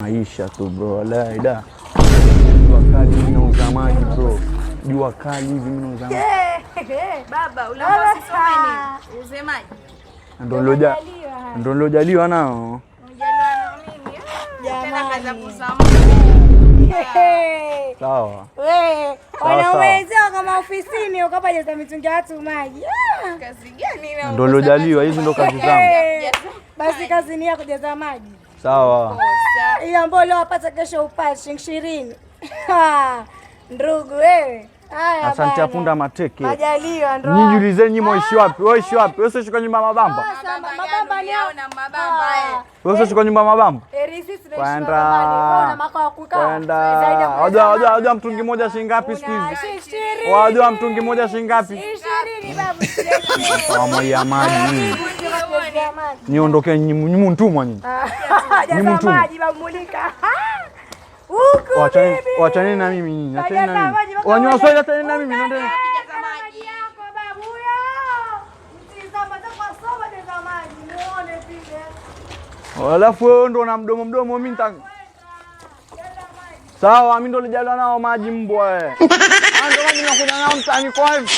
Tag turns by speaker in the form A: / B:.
A: Maisha tu bro, wallahi da. Jua kali mimi nauza maji bro. Jua kali hivi mimi nauza maji.
B: Baba, uliambiwa usisome nini? Uuze maji.
A: Ndo nilojaliwa nao.
B: Unajaliwa na mimi. Tena kaza kuuza
A: Sawa.
C: We,
A: Sawa,
C: wanaume
A: sawa.
C: wenzao kama ofisini ukapajaza mitungi ya watu maji. Ah.
B: Kazi gani na
A: Ndo nilojaliwa, hizi ndo kazi zangu.
C: Eh, basi kazi ni ya kujaza maji.
A: Sawa.
C: Ile ambayo leo apata kesho upate shilingi 20. Ndugu wewe. Haya
A: Asante
C: bana.
A: ya punda mateke.
C: Majaliwa ndo.
A: Nyinyi jiulizeni nyinyi mwaishi wapi? Wewe ishi wapi? Wewe usiishi kwa nyumba ya mabamba?
C: Mabamba ni
B: yao na mabamba eh.
A: Wewe usiishi kwa nyumba ya mabamba?
C: Eri sisi tunaishi
A: Kwenda.
C: mabambani. Wewe una makao ya kukaa.
A: Kwenda.
C: Zaidi ya kujaza
A: Wajua wajua
C: maji.
A: wajua mtungi moja shilingi ngapi siku
C: Una
A: hizi?
C: shilingi 20.
A: Wajua mtungi moja shilingi ngapi?
C: 20 babu.
A: Sawa ya maji nyinyi.
C: Kujaza maji.
A: Niondoke nyinyi nyinyi mtumwa nyinyi.
C: Jaza
A: mtumwa.
C: maji babu mulika. Huku
A: Wachani
C: bibi.
A: wachaneni na mimi nyinyi, acheni na
C: Jaza
A: mimi.
C: maji mpaka
A: Wanywa
C: uone.
A: Waswahili acheni na mimi nendeni.
B: Jaza maji.
C: Maji yako babu huyo. Mtizama kwa soma jaza maji muone vile.
A: Alafu wewe ndo na mdomo mdomo mimi nita Sawa, mimi ndo nilijaliwa nao maji mbwa wewe. Ah, ndo maji nakuja nao mtaani kwa hivi.